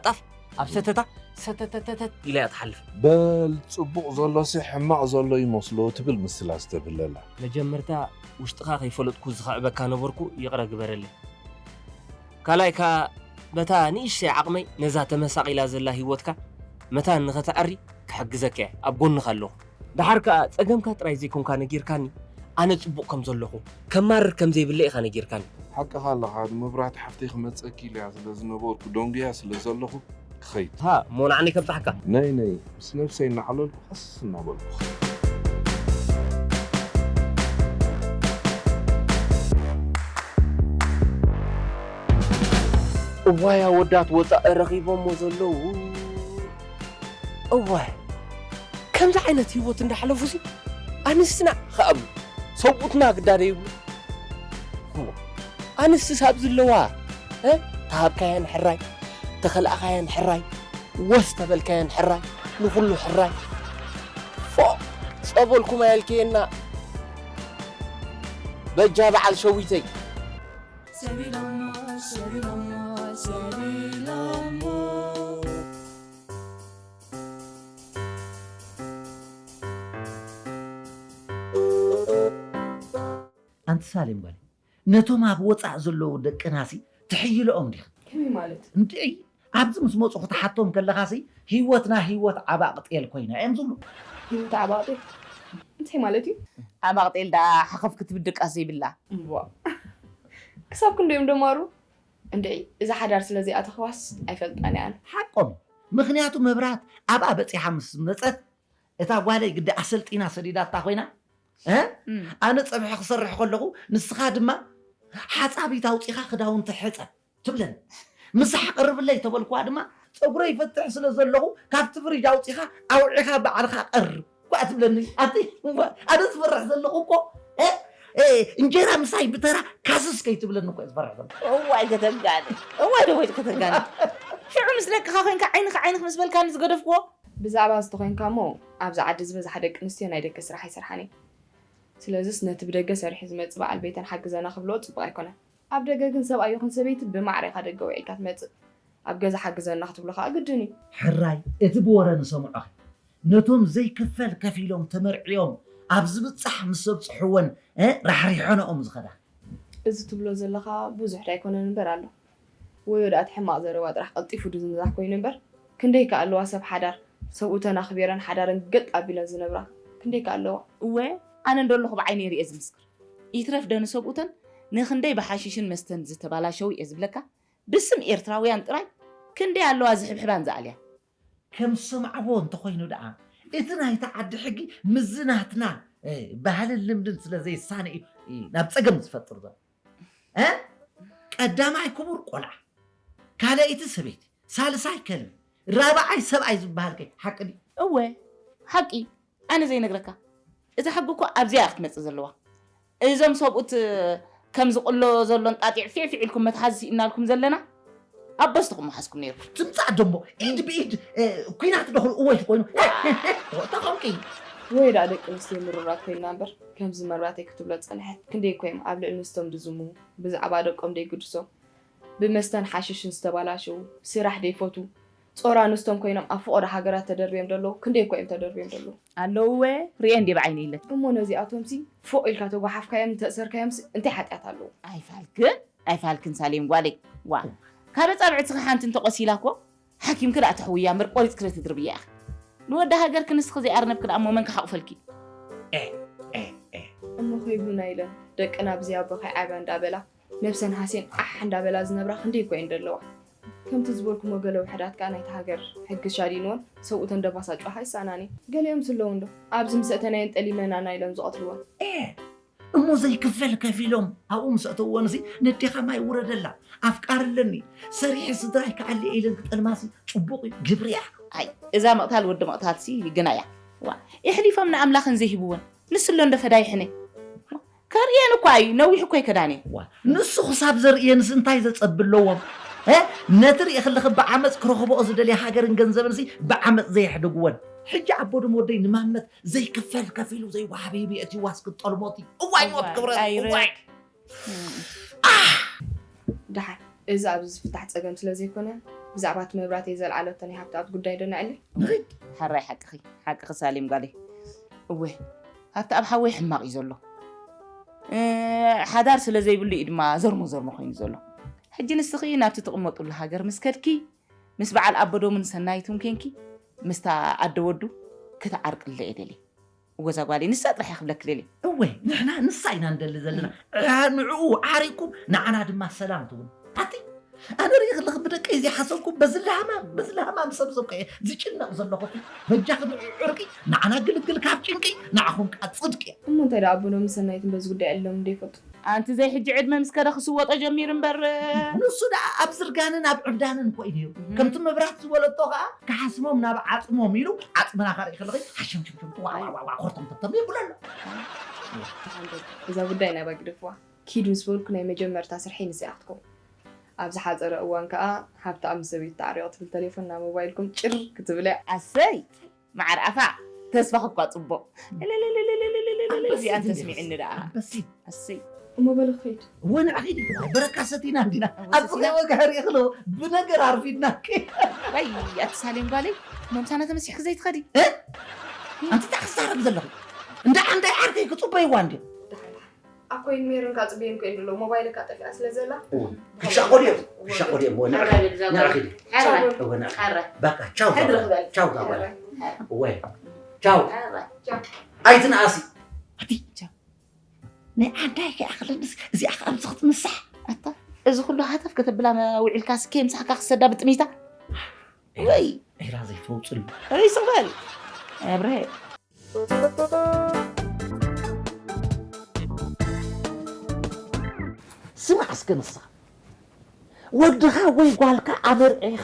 ጣፍ ኣብ ሰተታ፣ ሰተተተተት ኢላ እያ ትሓልፍ። በል፣ ጽቡቕ ዘሎሲ ሕማቕ ዘሎ ይመስሎ ትብል ምስላ ዝተብለላ። መጀመርታ ውሽጥኻ ከይፈለጥኩ ዝኽዕበካ ነበርኩ፣ ይቕረ ግበረለይ። ካልኣይ ከኣ፣ በታ ንእሽተይ ዓቕመይ ነዛ ተመሳቒላ ዘላ ህይወትካ መታን ንኸተዐሪ ክሕግዘካ እየ፣ ኣብ ጎንኻ ኣለኹ። ደሓር ከኣ ጸገምካ ጥራይ ዘይኮንካ ነጊርካኒ፣ ኣነ ጽቡቕ ከም ዘለኹ፣ ከማርር ከም ዘይብለ ኢኻ ነጊርካኒ። ሓቅኻ ኣለኻ፣ ንመብራህቲ ሓፍተይ ክመጸኪ ኢለያ ስለ ዝነበርኩ፣ ደንጉያ ስለ ዘለኹ ክኸይድ። ሃ፣ እሞ ንዓኒ ከብጻሕካ። ነይ፣ ነይ፣ ምስ ነብሰይ እናዕለልኩ ቀስ እናበልኩ። እዋይ ኣወዳት ወጻኢ ረኺቦሞ ዘለዉ። እዋይ፣ ከምዚ ዓይነት ህይወት እንዳሕለፉሲ ኣንስትና ክኣብሉ፣ ሰብኡትና ግዳደ ይብሉ። እሞ ኣንስትስ ኣብ ዝለዋ፣ እ? ተሃብካየን ሕራይ፣ ተኸላእኻየን ሕራይ፣ ወስ ተበልካየን ሕራይ፣ ንኹሉ ሕራይ። ፎእ፣ ጸበልኩም ኣየልክየና። በጃ በዓል ሸዊተይ። ሰቢሎሞ፣ ሰቢሎሞ፣ ሰቢሎሞ። ኣንቲ ሳሌም ጓለይ፣ ነቶም ኣብ ወጻእ ዘለዉ ደቅናሲ ትሕይልኦም ዲኺ? ከመይ ማለት? እንድዒ፣ ኣብዚ ምስ መጹ ክትሓቶም ከለኻሲ፣ ህይወትና ህይወት ዓባቕ ጤል ኮይና እዮም ዝብሉ። ህይወት ዓባቕ ጤል? እንታይ ማለት እዩ? ዓባቕ ጤል ደኣ ሓኸፍ ክትብል ድቃስ ዘይብላ። እምቧ። ክሳብ ክንደዮም ደማሩ? እንድዒ፣ እዛ ሓዳር ስለ ዘይኣተኽዋስ ኣይፈልጣን እየ ኣነ። ሓቆም። ምኽንያቱ መብራት ኣብኣ በጺሓ ምስ መጸት፣ እታ ጓለይ ግዲ ኣሰልጢና ሰዲዳታ ኮይና፣ እ? እም። ኣነ ጸብሒ ክሰርሕ ከለኹ፣ ንስኻ ድማ ሓጻቢት ኣውጺኻ ክዳውንቲ ሕጸብ ትብለኒ። ምሳሕ ቅርብለይ ተበልኩዋ ድማ፣ ጸጉረይ ይፈትሕ ስለ ዘለኹ ካብቲ ፍሪጅ ኣውጺኻ ኣውዒኻ ባዕልኻ ቀርብ እኳ ትብለኒ። ኣቲ ኣነ ዝፈርሕ ዘለኹ እኮ እ፣ እ፣ እንጀራ ምሳይ ብተራ ካስስ ከይትብለኒ እኮ ዝፈርሕ ዘለኹ። እዋይ ከተጋነ፣ እዋይ ደወይት ከተጋነ። ሽዑ ምስ ደቅኻ ኮይንካ ዓይንኻ ዓይንኽ ምስ በልካኒ ዝገደፍክዎ። ብዛዕባ እዚ ተኾይንካ እሞ ኣብዚ ዓዲ ዝበዝሓ ደቂ ኣንስትዮ ናይ ደገ ስራሕ ኣይሰርሓን እየን። ስለዚስ ነቲ ብደገ ሰሪሑ ዝመጽእ በዓል ቤተን ሓግዘና ክብልኦ ጽቡቕ ኣይኮነን። ኣብ ደገ ግን ሰብኣይ ይኹን ሰበይቲ ብማዕረ ኢኻ ደገ ውዒልካ ትመጽእ። ኣብ ገዛ ሓግዘና ክትብሎ ከኣ ግድን እዩ። ሕራይ እቲ ብወረ ንሰምዖኺ ነቶም ዘይክፈል ከፊሎም ተመርዕዮም ኣብ ዝብጻሕ ምስ ኣብጽሕወን እ ራሕሪሖንኦም ዝኸዳ። እዚ ትብሎ ዘለኻ ብዙሕ ዳይኮነን እምበር ኣሎ። ወይ ወደ ኣቲ ሕማቕ ዘረባ ጥራሕ ቀልጢፉ ድዝምዛሕ ኮይኑ እምበር ክንደይ ከ ኣለዋ ሰብ ሓዳር ሰብኡተን ኣኽቢረን ሓዳረን ገጥ ኣቢለን ዝነብራ ክንደይ ከ ኣለዋ። እወ ኣነ እንዶ ኣለኹ ብዓይነይ ርእየ ዝምስክር። ይትረፍ ዶ ንሰብኡተን ንኽንደይ ብሓሽሽን መስተን ዝተባላሸዉ እየ ዝብለካ። ብስም ኤርትራውያን ጥራይ ክንደይ ኣለዋ ዝሕብሕባን ዝኣልያ። ከም ዝሰማዕዎ እንተኾይኑ ደኣ እቲ ናይታ ዓዲ ሕጊ ምስዚ ናትና ባህልን ልምድን ስለ ዘይሳነ እዩ ናብ ጸገም ዝፈጥር ዘሎ። እ ቀዳማይ ክቡር ቆልዓ፣ ካልኣይቲ ሰበይቲ፣ ሳልሳይ ከልቢ፣ ራብዓይ ሰብኣይ ዝበሃል ከ ሓቂ ድዩ? እወ ሓቂ ኣነ ዘይነግረካ እዛ ሕጊ እኮ ኣብዚኣ እያ ክትመጽእ ዘለዋ። እዞም ሰብኡት ከም ዝቕሎ ዘሎ እንጣጢዕ ፊዕፊዕ ኢልኩም መትሓዚ ስኢንናልኩም ዘለና ኣበስትኹም ምሓዝኩም ነይርኩም። ትምጻእ ደሞ ኢድ ብኢድ ኩናት ደኽሉ እወ ኮይኑ ተኾንኪ። ወይ ደኣ ደቂ ኣንስትዮ ምሩራት ኮይንና እምበር ከምዚ መብራተይ ክትብሎ ዝጸንሐት ክንደይ እኮ እዮም ኣብ ልዕሊ ኣንስቶም ድዝምሙ ብዛዕባ ደቆም ደይግድሶም ብመስተን ሓሽሽን ዝተባላሸዉ ስራሕ ደይፈትዉ ጾር ኣንስቶም ኮይኖም ኣብ ፍቖዶ ሃገራት ተደርብዮም ደለዉ ክንደይ እኮ እዮም ተደርብዮም ደለዉ። ኣለዉ እወ ክሪኤ እንድየ ብዓይነይ ኢለን። እሞ ነዚኣቶምሲ ፎእ ኢልካ ተጓሓፍካዮም እንተእሰርካዮምሲ እንታይ ሓጥያት ኣለዎ። ኣይፋልክን ኣይፋልክን ሳሌም ጓለይ ዋእ ካብ ኣጻብዕትኺ ሓንቲ እንተቖሲላ እኮ ሓኪምኪ ደኣ ተሕውያ እምበር ቆሪጽኪ ዶ ትድርብያ ኢኺ። ንወዲ ሃገርኪ ንስኺ ዘይኣርነብኪ ደኣ እሞ መን ክሓቑፈልኪ። ኤእ ኤእ ኤእ። እሞ ከይብሉና ኢለን ደቅና ብዘይ ኣቦ ከይዓብያ እንዳበላ ነብሰን ሃስየን ዓሕ እንዳበላ ዝነብራ ክንደይ እኮ እየን ደለዋ። ከምቲ ዝበልኩሞ ገለ ውሕዳት ከኣ ናይታ ሃገር ሕጊ ሻዲንወን ሰብኡተን ደባሳጭዋ ከኣ ይሰኣናን እየን። ገሊኦምስ ኣለዉ እንዶ ኣብዚ ምስ ኣእተናየን ጠሊመናና ኢለን ዝቐትልወን። ኤእ እሞ ዘይክፈል ከፊሎም ኣብኡ ምስ ኣእተውወንሲ ነዴኻ ማይ ውረደላ ኣፍቃሪ ኣለኒ ሰሪሐ ስድራይ ክኣሊ እየ ኢለን ክጠልማሲ ጽቡቕ እዩ ግብሪ እያ። ኣይ እዛ ምቕታል ወዲ ምቕታልሲ ግና እያ። ዋ የሕሊፎም ንኣምላኽን ዘይህብወን ንስሎ እንዶ ፈዳይሕነ። ከርእየን እኳ እዩ ነዊሕ እኮ ኣይከዳን እየ። ዋ ንሱ ክሳብ ዘርእየንስ እንታይ ዘጸቢ ኣለዎም? እ ነቲ ርእኺ ኣለኺ ብዓመጽ ክረኽብኦ ዝደልያ ሃገርን ገንዘብንሲ ብዓመጽ ዘየሕደግወን። ሕጂ ኣቦ ድም ወደይ ንማመት ዘይክፈል ከፊሉ ዘይወሃብ ሂቡ የእትይዋ እስኪ ጠልሞቲ። እዋይ ሞት ክብረት እዋይ። ደሓን እዚ ኣብዚ ዝፍታሕ ጸገም ስለ ዘይኮነ ብዛዕባ እቲ መብራተይ ዘልዓለቶ ናይ ሃብተኣብ ጉዳይ ዶ ነዕሊ? ንኺድ። ሓራይ ሓቅኺ ሓቅኺ ሳሌም ጓለይ። እወ ሃብተኣብ ሓወይ ሕማቕ እዩ ዘሎ። ሓዳር ስለ ዘይብሉ እዩ ድማ ዘርሞ ዘርሞ ኮይኑ ዘሎ። ሕጂ ንስኺ ናብቲ ትቕመጥሉ ሃገር ምስ ከድኪ ምስ በዓል ኣበዶምን ሰናይትን ኮንኪ ምስታ ኣደ ወዱ ክትዓርቅለ እየ ደልየ። እወ እዛ ጓለይ ንሳ ጥራሕ እየ ክብለኪ ደልየ። እወ ንሕና ንሳ ኢና ንደሊ ዘለና። ንዕኡ ዓሪቅኩም ንዓና ድማ ሰላም ትብሉ። ኣቲ ኣነ ርኢ ከለኺ ብደቀይ ዘይሓሰብኩ በዚ ለሃማም በዚ ለሃማም ሰብ ሰብ እየ ዝጭነቕ ዘለኹ። በጃኺ ንዕኡ ዕርቂ ንዓና ግልግል ካብ ጭንቂ ንዓኹም ከዓ ፅድቂ እያ። እሞ እንታይ ደኣ ኣቦኖምን ሰናይትን በዚ ጉዳይ ዕሊሎም እንዶ ይፈልጡ? ኣንቲ ዘይ ሕጂ ዕድመ ምስ ከደ ክስወጦ ጀሚሩ እምበር። ንሱ ደኣ ኣብ ዝርጋንን ኣብ ዕብዳንን እኮ እዩ ነይሩ። ከምቲ መብራት ዝበለቶ ከኣ ክሓስሞም ናብ ዓጽሞም ኢሉ ዓጽምና ከርኢ ከለኺ ሓሸምሸምሸም ዋዕዋዕዋዕ ኮርተምተምተም ይብሎ ኣሎ። እዛ ጉዳይ ናባ ግደፍዋ። ኪድ ምስ በልኩ ናይ መጀመርታ ስርሐይ ንሳ እያ ክትከውን። ኣብ ዝሓጸረ እዋን ከኣ ሃብተኣብ ምስ ሰበይቱ ተዓሪቑ ትብል ተሌፎን ናብ ሞባይልኩም ጭር ክትብል እያ። ኣሰይ! መዓር ኣፋ ተስፋ ክኳ ጽቡቕ እዚኣን ተስሚዕኒ ደኣ ኣሰይ እሞ በል ኸይድ እወ ንዕኺድ በረካ ሰቲና እንዲና ኣብ ጽኸይ ወጋህሪ እኽሎ ብነገር ኣርፊድናኪ ወይ ኣቲ ሳሌም ጓለይ መምሳና ተመሲሕኪ ዘይትኸዲ ኣንቲ እንታይ ክዛረብ ዘለኹ እንዳ ዓንዳይ ዓርከይ ክጽበይዋ እንዲ ኣኮይን ሜሮን ካብ ጽበየን ኮይን ኣሎ ሞባይል ካብ ጠፊኣ ስለ ዘላ ክሻቆ ድዮም ክሻቆ ድዮም ወ ንዕኺ ንዕኺ ወ ንዕኺ በቃ ቻው ቻው ጋባል ወ ቻው ኣይትንኣሲ ኣቲ ቻው ናይ ዓዳይ ከይኣኽለንስ እዚኣ ከኣ ኣብዚ ክትምሳሕ ኣታ እዚ ኩሉ ሃተፍ ከተብላ ውዒልካ ስኬ ምሳሕካ ክሰዳ ብጥሚታ ወይ ዒራ ዘይትወፅሉ ርእሱ በል ኣብርሀ ስማዕ እስከ ንስኻ ወድኻ ወይ ጓልካ ኣመርዒኻ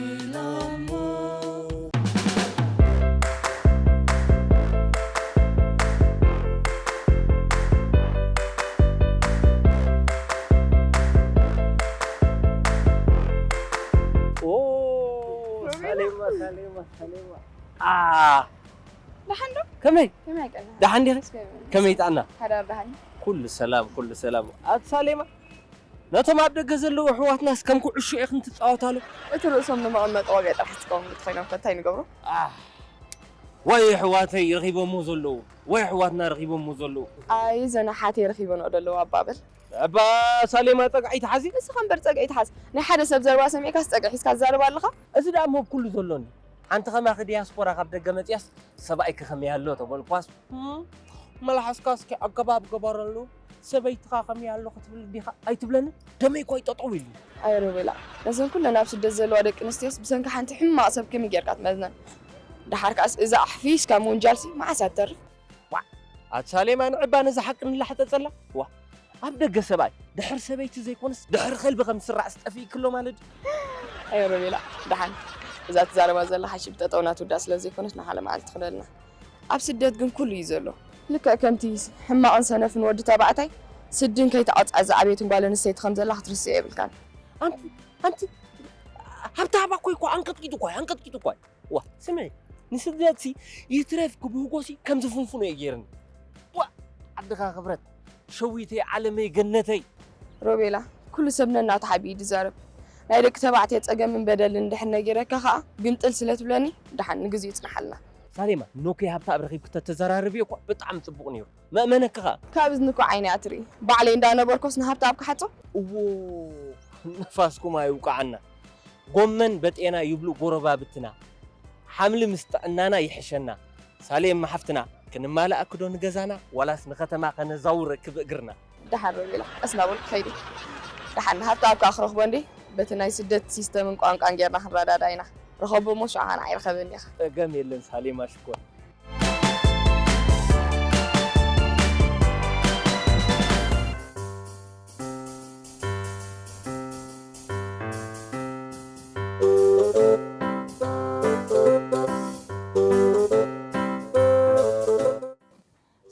ኢላ እሞ። ኦ፣ ሳሌማ፣ ሳሌማ፣ ሳሌማ። አ፣ ደሓን ዶ? ከመይ? ከመይ ቀና? ደሓን ዲኺ? እስከ ከመይ ጥዕና? ሓዳር ደሓን? ኩሉ ሰላም፣ ኩሉ ሰላም። ኣቲ ሳሌማ፣ ነቶም ኣብ ደገ ዘለዉ ኣሕዋትናስ ከም ኩዕሾ ኢኽን ትጻወታሉ? እቲ ርእሶም ንመቐመጢ ዋጋ ጥራሕ ዝኸውን እንተኾይኖም ከ እንታይ ንገብሮ? ኣህ፣ ወይ ኣሕዋተይ ረኺቦምዎ ዘለዉ፣ ወይ ኣሕዋትና ረኺቦምዎ ዘለዉ። ኣይ፣ ዘና ሓተይ ረኺበንኦ ዘለዉ ኣባብል። እባ ሳሌማ ጸግዒ ትሓዚ? ንስኻ እምበር ጸግዒ ትሓዝ። ናይ ሓደ ሰብ ዘረባ ሰሚዕካስ ጸግዒ ሒዝካ ትዛረብ ኣለኻ? እዚ ደኣ እሞ ኣብ ኩሉ ዘሎ እንድዩ። ሓንቲ ከማኺ ዲያስፖራ ካብ ደገ መጽያስ ሰብኣይኪ ከመይ ኣሎ ተበልኳስ፣ "እም፣ መልሓስካ እስኪ ኣገባብ ገበረሉ፣ ሰበይትኻ ከመይ ኣሎ ክትብል ዲኻ ኣይትብለንን?" ደመይ እኮ እዩ ጠጠው ኢሉ። ኣይ ሮቤላ፣ ነዘን ኩለን ኣብ ስደት ዘለዋ ደቂ ኣንስትዮስ ብሰንኪ ሓንቲ ሕማቕ ሰብ ከመይ ጌርካ ትመዝነን? ደሓር ከኣስ እዛ ኣሕፊስካ ምውንጃልሲ መዓስ እያ ትተርፍ? ዋዕ! ኣቲ ሳሌማ ንዕባ ነዛ ሓቂ ንላሕጸጸላ? ዋ! ኣብ ደገ ሰብኣይ ድሕሪ ሰበይቲ ዘይኮነስ ድሕሪ ከልቢ ከም ዝስራዕ ስጠፊእክሎ ማለት ድዩ? ኣይ ሮቤላ፣ ደሓን፣ እዛ ትዛረባ ዘለኻ ሽብ ጠጠው ናት ውዳ ስለ ዘይኮነት ንሓለ መዓልቲ ትኽደልና። ኣብ ስደት ግን ኩሉ እዩ ዘሎ። ልክዕ ከምቲ ሕማቕን ሰነፍን ወዲ ተባዕታይ ስድን ከይተቐጽዐ ዝዓበየትን ጓል ኣንስተይቲ ከም ዘላ ክትርስዕ የብልካን። ኣንቲ ኣንቲ ሃብታ ሃባ እኮ እኮ ኣንቀጥቂጡ እኮ ኣንቀጥቂጡ እኮ ዋ ስምዒ ንስደትሲ ይትረፍ ክብህጎሲ ከም ዝፍንፍኖ እዩ ገይርኒ ዋ ዓድኻ ክብረት ሸዊተይ ዓለመይ ገነተይ ሮቤላ፣ ኩሉ ሰብ ነናቱ ሓቢኡ ድዛረብ። ናይ ደቂ ተባዕትዮ ጸገምን በደልን ድሕር ነጊረካ ከኣ ግምጥል ስለ ትብለኒ ደሓን ንግዚኡ ይጽንሓልና። ሳሌማ ኖከይ ሃብታ ኣብ ረኺብኪ ተተዘራርብዮ እኳ ብጣዕሚ ጽቡቕ ነይሩ መእመነኪ ከኣ። ካብ እዝኒ እኮ ዓይኒ እያ ትርኢ። ባዕለይ እንዳነበርኩስ ንሃብታ ኣብ ክሓጾ። እዎ ንፋስኩም ኣይውቃዓና ጎመን በጤና ይብሉ ጎረባብትና ሓምሊ ምስ ጥዕናና ይሕሸና ሳሌም ሓፍትና ክንማልኣኪ ዶ ንገዛና ዋላስ ንኸተማ ከነዛውረኪ ብእግርና። ደሓን ሮቤላ ቀስ እናበልኩ ከይደ። ደሓን ንሃብታ ኣብ ከኣ ክረኽቦ እንዴ በቲ ናይ ስደት ሲስተምን ቋንቋን ጌርና ክንረዳዳ ኢና። ርኸቦ እሞ ሽዑ ኸኣ ንዓይ ርኸበኒ ኢኻ። ጸገም የለን ሳሌማ ሽኮር።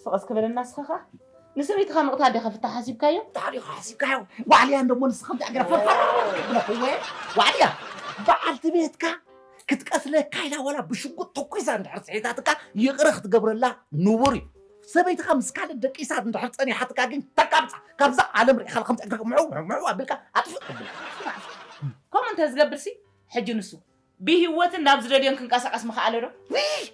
ስቕ እስኪ በለና እስኻ ኸኣ ንሰበይትኻ ምቕታል ዲኻ ፍታሕ ሓሲብካዮ? ፍታሕ ዲኻ ሓሲብካዮ? ዋዕልያ እንደሞ ንስኻ እንታይ ገረ ፈርፈር ብለኽዎ ዋዕልያ በዓልቲ ቤትካ ክትቀትለካ ኢላ ዋላ ብሽጉጥ ተኩሳ እንድሕር ስሒታትካ ይቕረ ክትገብረላ ንቡር እዩ። ሰበይትኻ ምስ ካልእ ደቂሳ እንድሕር ጸኒሓትካ ግን ተቃብጻ ካብዛ ዓለም ርኢኻ ከምዚ እግርካ ምዕው ምዕው ኣቢልካ ኣጥፍእ ትብል። ከምኡ እንተዝገብርሲ ሕጂ ንሱ ብሂወትን ናብ ዝደልዮን ክንቀሳቀስ ምኽኣለ ዶ?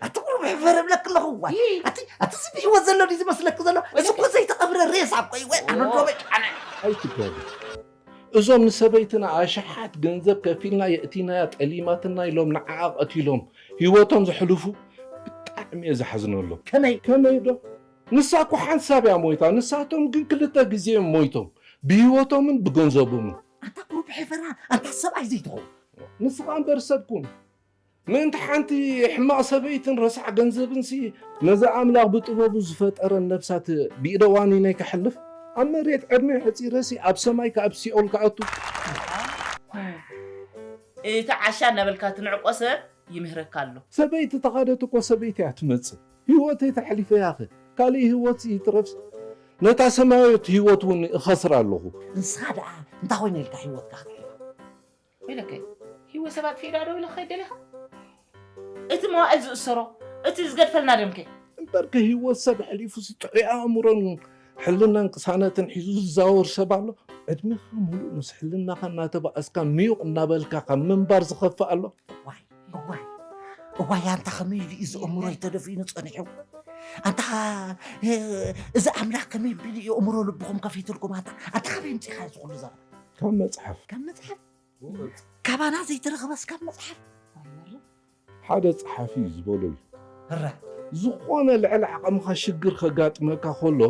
ኣቲ ቁሩብ ሕፈር እብለኪ ኣለኹ ዋይ ኣቲ ኣቲ እዚ ብሂወት ዘሎ ድዩ ዝመስለኪ ዘሎ እዚ እኮ ዘይተቐብረ ሬሳ እኮ እዩ ወይ ኣነ ዶ በቃ ኣነ ኣይትጋገ እዞም ንሰበይትና ኣሽሓት ገንዘብ ከፊልና የእቲናያ ጠሊማትና ኢሎም ንዓኣ ቀቲሎም ሂወቶም ዘሕልፉ ብጣዕሚ እየ ዝሓዝነሎም ከመይ ከመይ ዶ ንሳ እኮ ሓንሳብ እያ ሞይታ ንሳቶም ግን ክልተ ግዜ እዮም ሞይቶም ብሂወቶምን ብገንዘቦምን ኣንታ ቁሩብ ሕፈራ ኣንታ ሰብኣይ ዘይትኸውን ንስኻ እምበር ሰብ ኩን። ምእንቲ ሓንቲ ሕማቕ ሰበይትን ረሳሕ ገንዘብንሲ ነዛ ኣምላኽ ብጥበቡ ዝፈጠረን ነብሳ ብኢደ ዋኒነይ ከሕልፍ ኣብ መሬት ዕድመይ ሐጺረሲ ኣብ ሰማይ ከኣ ኣብ ሲኦል ክኣቱ። እቲ ዓሻ እናበልካ ትንዕቆ ሰብ ይምህረካ ኣሎ። ሰበይቲ ተኻደት እኮ ሰበይቲ እያ ትመጽእ። ህይወተይ ተሕሊፈያኸ ካልእ ህይወትሲ ይትረፍስ ነታ ሰማያዊት ህይወት እውን እኸስራ ኣለኹ። ንስኻ ደኣ እንታይ ኮይነ ኢልካ ህይወትካ ክትሕልፋ? ወይለከ ህይወት ሰባት ፊዳ ደው ኢለ ክኸይድ ደሊኻ? እቲ መዋእል ዝእሰሮ እቲ ዝገድፈልና ደምከ? እምበርከ ህይወት ሰብ ኣሕሊፉ ስጥዑይ ኣእምሮን ሕልናን ቅሳነትን ሒዙ ዝዛወር ሰብ ኣሎ? ዕድሜኻ ሙሉእ ምስ ሕልናኻ እናተባኣስካ ምዩቕ እናበልካ ካብ ምንባር ዝኸፍእ ኣሎ? እዋይ እዋይ እዋይ ኣንታ ከመይ ኢሉ እዩ ዝእምሮይ ተደፊኑ ጸኒሑ ኣንታ እዚ ኣምላኽ ከመይ ቢሉ እዩ እምሮ ልብኹም ከፊትልኩም ኣንታ ኣንታ ከመይ ምጺኻ እዚ ኩሉ ዘረባ ካብ መጽሓፍ ካብ መጽሓፍ ካባና ዘይተረኽበስ ካብ መጽሓፍ ሓደ ጸሓፊ እዩ ዝበሎ እዩ። ዝኾነ ልዕሊ ዓቐምኻ ሽግር ከጋጥመካ ከሎ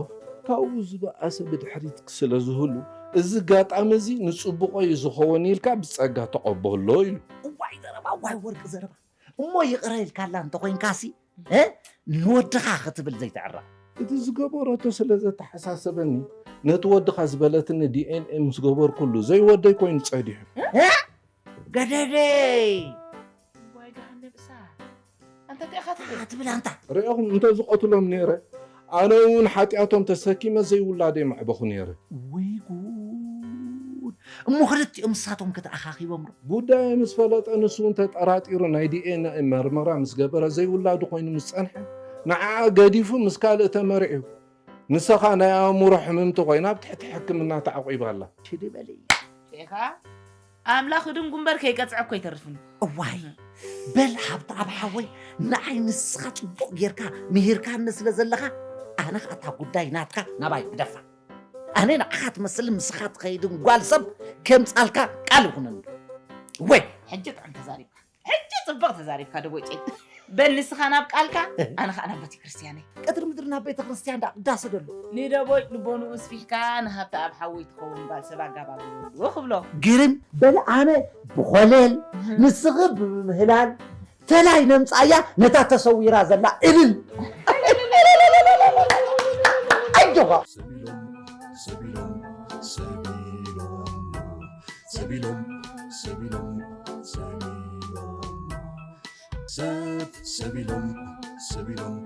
ካብኡ ዝበኣሰ ብድሕሪት ስለ ዝህሉ እዚ ጋጣሚ እዚ ንጽቡቖ እዩ ዝኸውን ኢልካ ብጸጋ ተቐበሎ ኢሉ። እዋይ ዘረባ እዋይ ወርቂ ዘረባ እሞ ይቕረ ኢልካላ እንተኾይንካሲ ንወድኻ ክትብል ዘይትዕረቕ። እቲ ዝገበረቶ ስለ ዘተሓሳሰበኒ ነቲ ወድኻ ዝበለትኒ ዲኤንኤ ምስ ገበርኩሉ ዘይወደይ ኮይኑ ጸዲሑ። ገደደይ ዋይ ገሃነብ እሳት ኣንታ እንታይ ኢኻ ትብል ኣትብል ኣንታ ርኤኹም እንተ ዝቐትሎም ነይረ ኣነ እውን ሓጢኣቶም ተሰኪመ ዘይውላደይ መዕበኹ ነይረ። ወይ ጉድ! እሞ ክልቲኦም ንሳቶም ከተኣኻኺቦም ዶ? ጉዳየ ምስ ፈለጠ ንሱ እውን ተጠራጢሩ ናይ ዲኤንኤ መርመራ ምስ ገበረ ዘይውላዱ ኮይኑ ምስ ጸንሐ ንዓኣ ገዲፉ ምስ ካልእ ተመሪዑ ንሳ ኸኣ ናይ ኣእምሮ ሕምምቲ ኮይና ኣብ ትሕቲ ሕክምና ተዓቒባ ኣላ። ችዲ በሊ። ቴኻ ኣምላኽ ድንጉ እምበር ከይቀጽዐ እኮ ኣይተርፍን እዩ። እዋይ በል ሃብተኣብ ሓወይ ንዓይ ንስኻ ጽቡቕ ጌርካ ምሂርካኒ ስለ ዘለኻ ኣነ ኸኣ እታ ጉዳይ ናትካ ናባይ ግደፋ። ኣነ ንዓኻ ትመስልን ምስኻ ትኸይድን ጓል ሰብ ከምጻልካ ቃል ይኹነኒ። ወይ ሕጂ ጥዑም ተዛሪብካ ሕጂ ጽብቕ ተዛሪብካ ደቦጨይ። በል ንስኻ ናብ ቃልካ ኣነ ኸኣ ናብ ቤተክርስትያነይ። ቀትሪ ምድሪ ናብ ቤተክርስትያን ደኣ ቅዳሰ ደሎ። ንደቦጭ ልቦንኡ ኣስፊሕካ ንሃብተኣብ ሓወይ ትኸውን ጓል ሰብ ኣጋባብርዎ ክብሎ። ግርም በል ኣነ ብኾለል ንስኺ ብምህላል ተላይ ነምጻያ ነታ ተሰዊራ ዘላ እልል ኣጆኻ። ሰብ ኢሎም ሰብ ኢሎም ኢሎም ሰብ ኢሎም ሰብ ኢሎም ሰብ ሰብ ኢሎም ሰብ ኢሎም